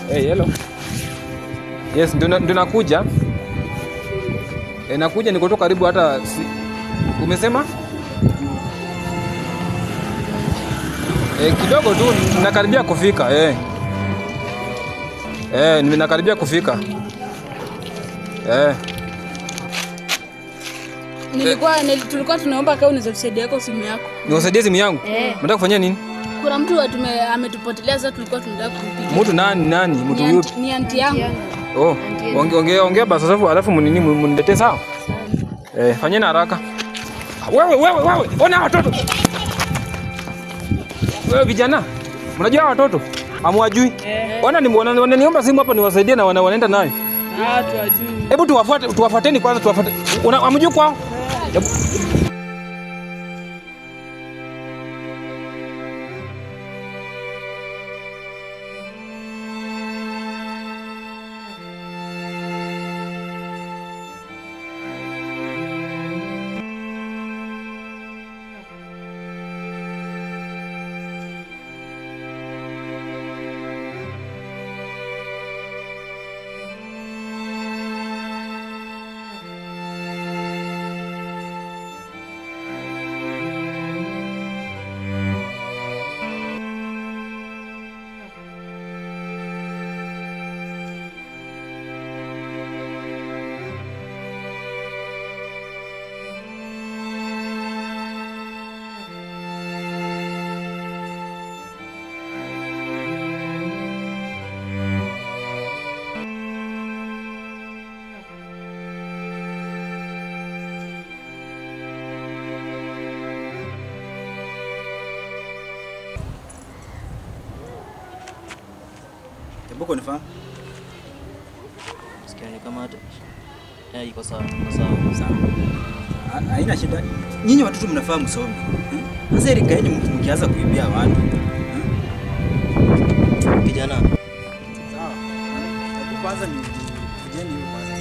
Hey, hello. Yes, ndio nakuja. Nakuja niko tu karibu hata si... Umesema? Kidogo tu nakaribia kufika. Ninakaribia kufika. Tulikuwa tunaomba kama unaweza kusaidia kwa simu yako. Niwasaidie simu yangu? Unataka kufanya nini? Kuna mtu ametupotelea, sasa tulikuwa tunataka kumpigia. Mtu nani? Mtu yupi? Ni anti yangu. Oh, ongea basi alafu mnini mniletee sawa? Fanyeni haraka. Wewe, ona watoto. Wewe vijana, mnajua watoto? Hamwajui? Wana niomba simu hapa niwasaidie na wanaenda nayo. Ah, tuwajui. Hebu tuwafuate, tuwafuateni kwanza, tuwafuate. Hamjui kwao? Hebu confirm. Sikia ni kama hata iko sawa, iko sawa. Sawa. Haina shida. Nyinyi watoto mnafaa msome. Sasa ile kaeni mkianza kuibia watu. Kijana. Sawa. Hebu kwanza ni kujeni hiyo kwanza.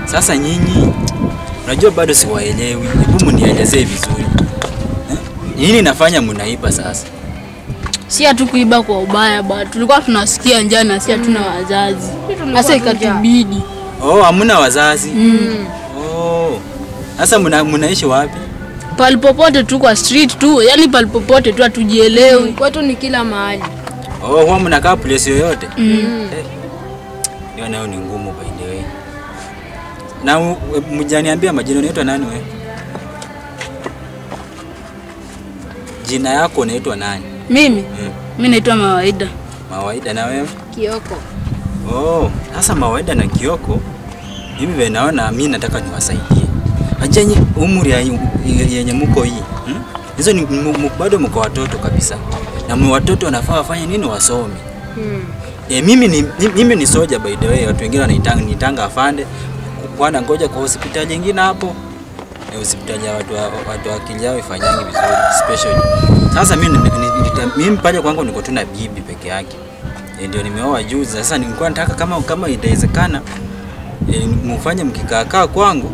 Sasa nyinyi unajua bado siwaelewi. Hebu mnielezee vizuri. Nini nafanya mnaiba sasa? Si hatukuiba kwa ubaya ba, tulikuwa tunasikia njaa na si hatuna wazazi. Sasa ikatubidi. Oh, hamna wazazi. Oh. Sasa mnaishi wapi? Palipopote tu kwa street tu, yani palipopote tu hatujielewi. Kwetu ni kila mahali. Oh, huwa mnakaa place yoyote? Hiyo nayo ni ngumu by the way. Na mjaniambia majina, unaitwa nani wewe? Jina yako unaitwa nani? Mimi? Mimi naitwa Mawaida. Mawaida, na wewe? Kioko. Oh, sasa Mawaida na Kioko, mimi vile naona mimi nataka niwasaidie. Ajenye umri yenye mko hii. Hizo ni bado mko watoto kabisa. Na watoto wanafaa wafanye nini? Wasome. Mimi ni soja by the way, watu wengine wananitanga afande. Kwana ngoja kwa hospitali nyingine hapo. Hospitali ya watu akili yao ifanyangi vizuri special. Sasa mimi pale kwangu niko tu na bibi peke yake. Ndio nimeoa juzi. Sasa nilikuwa nataka kama itawezekana mfanye mkikaa kwangu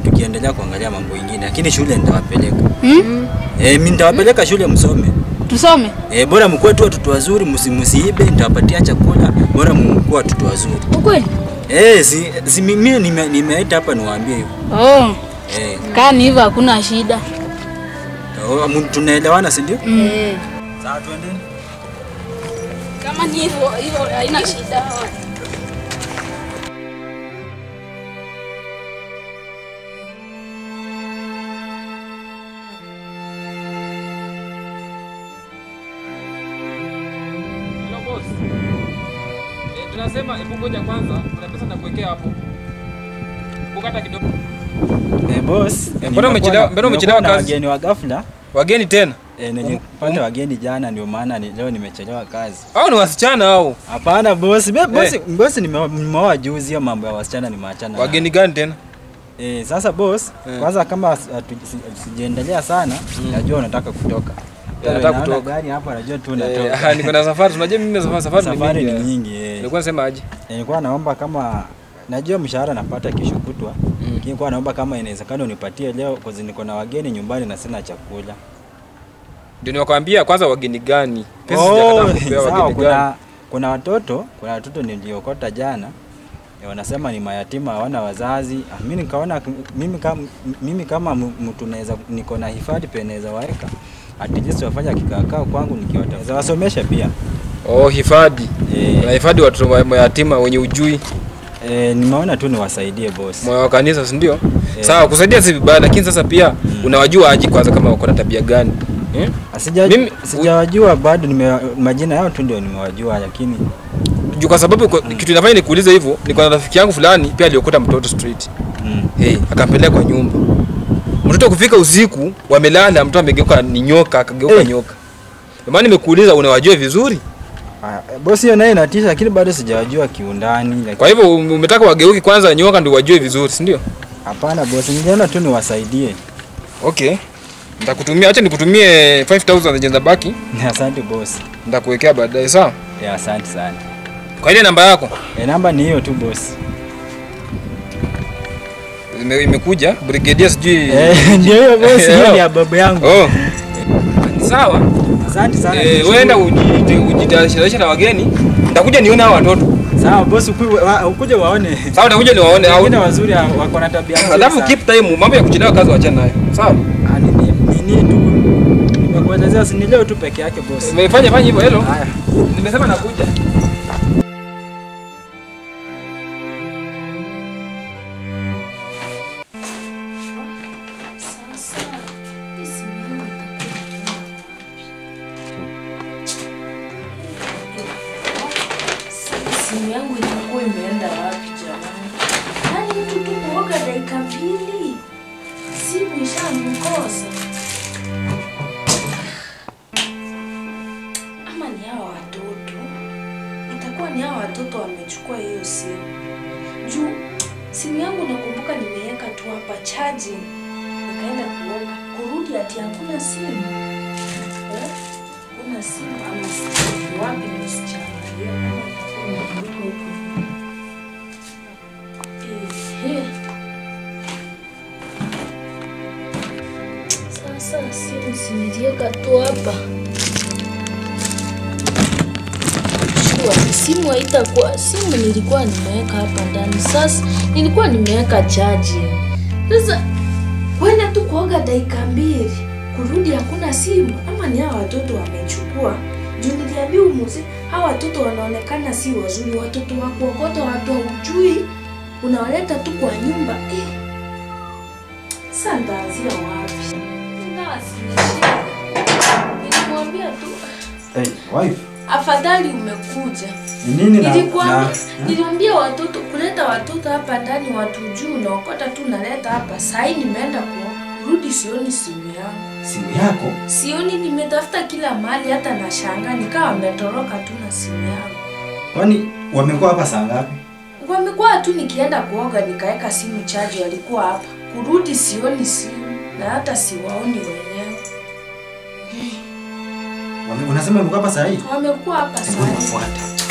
tukiendelea kuangalia mambo mengine, lakini shule nitawapeleka. Mimi nitawapeleka shule msome. Tusome? Bora mkuwe tu watoto wazuri, msiibe, nitawapatia chakula, bora mkuwe watoto wazuri. Ukweli? Si mimi nimeita hapa niwaambie hivyo. Oh. Kani hivyo hakuna shida. Tunaelewana si ndio? Sawa, twendeni. Kama ni hivyo haina shida. Hello boss. Tunasema hebu ngoja kwanza, kuna pesa nakuwekea hapo. Bukata kidogo. Boss, mbona umechelewa kazi? Wageni wa ghafla. Wageni tena? Nilipata wageni jana ndio maana leo nimechelewa kazi. Hao ni wasichana hao? Hapana boss, boss nimeoa juzi, hiyo mambo ya wasichana nimeachana. Wageni gani tena? Sasa boss, kwanza kama sijaendelea sana, najua unataka kutoka. Nataka kutoka. Gari hapa najua tu natoka. Niko na safari, unajua mimi safari ni nyingi. Nilikuwa nasema aje? Nilikuwa naomba kama najua mshahara napata kesho kutwa. Lakini kwa naomba kama inawezekana unipatie leo cause niko na wageni nyumbani na sina chakula. Ndio niwakwambia kwanza wageni gani? Pesa sijakataa kupewa wageni gani? Kuna watoto niliokota jana. Wanasema ni mayatima, hawana wazazi. Mimi nikaona mimi kama mtu naweza niko na hifadhi pia naweza waeka. At least wafanya kikao kwangu nikiwataweza wasomesha pia. Oh, hifadhi. Kuna hifadhi watoto mayatima wenye ujui. Nimeona tu niwasaidie boss. Moyo wa kanisa, si ndio? Sawa, kusaidia si vibaya, lakini sasa pia unawajua aje kwanza kama wako na tabia gani? Sijawajua bado, majina yao tu ndio nimewajua, lakini juu kwa sababu kitu inafanya nikuulize hivyo ni kwa rafiki yangu fulani pia aliokota mtoto street. Akampeleka kwa nyumba. Mtoto kufika usiku wamelala, mtoto amegeuka ni nyoka, akageuka nyoka. Ndio maana nimekuuliza unawajua vizuri? Boss hiyo naye inatisha, lakini bado sijawajua kiundani. Lakini kwa hivyo umetaka wageuke kwanza nyoka ndio wajue vizuri, si ndio? Hapana boss, niliona tu niwasaidie. Okay. Nitakutumia, acha nikutumie 5000 zenye zabaki. Asante boss. Nitakuwekea baadaye, sawa? Yeah, asante sana. Kwa ile namba yako? Namba ni hiyo tu boss. Imekuja brigadier sijui. Ndio hiyo boss, hiyo ni ya babu yangu. Oh. Sawa. Asante sana. Wewe enda ujitayarishe na wageni. Nitakuja nione hao watoto. Sawa boss, ukuje waone. Sawa, nitakuja niwaone hao. Wengine wazuri wako na tabia nzuri. Alafu keep time, mambo ya kuchelewa kazi waachana nayo. Sawa? Nini tu nimekuelezea, si ni leo tu peke yake boss. Nimefanya hivyo, hello. Haya. Nimesema nakuja. Simu yangu itakuwa imeenda wapi jamani? Yaani mtu tu kuoga dakika 2, simu ishamkosa. Ama ni hawa watoto. Itakuwa ni hawa watoto wamechukua hiyo simu. Juu simu yangu nakumbuka nimeweka tu hapa charging. Nikaenda kuoga, kurudi ati hakuna simu. Kuna simu ama simu wapi ni msichana? Sasa simu sinilieka tu hapa. Shua, simu haitakuwa, simu nilikuwa nimeweka hapa ndani. Sasa nilikuwa nimeweka charge. Sasa kwenda tu kuoga dakika 2, kurudi hakuna simu. Ama ni hawa watoto wamechukua. Juu niliambiwa mzee, hawa watoto wanaonekana si wazuri, watoto wa kuokota, watu hujui, unawaleta tu kwa nyumba. Sasa nitaanzia wapi? Nilimwambia tu. Hey, wife. Afadhali umekuja. Nini na? Niliambia watoto kuleta watoto hapa ndani watu juu naokota tu naleta hapa. Sasa nimeenda kurudi sioni simu yangu. Simu yako? Sioni, nimetafuta kila mahali hata nashangaa nikawa wametoroka tu na simu yangu. Kwani wamekuwa hapa saa ngapi? Wamekuwa tu nikienda kuoga nikaweka simu charge walikuwa hapa. Kurudi sioni simu na hata siwaoni wenyewe. Unasema wamekuwa hapa saa hii? Wamekuwa hapa saa hii. Wafuata.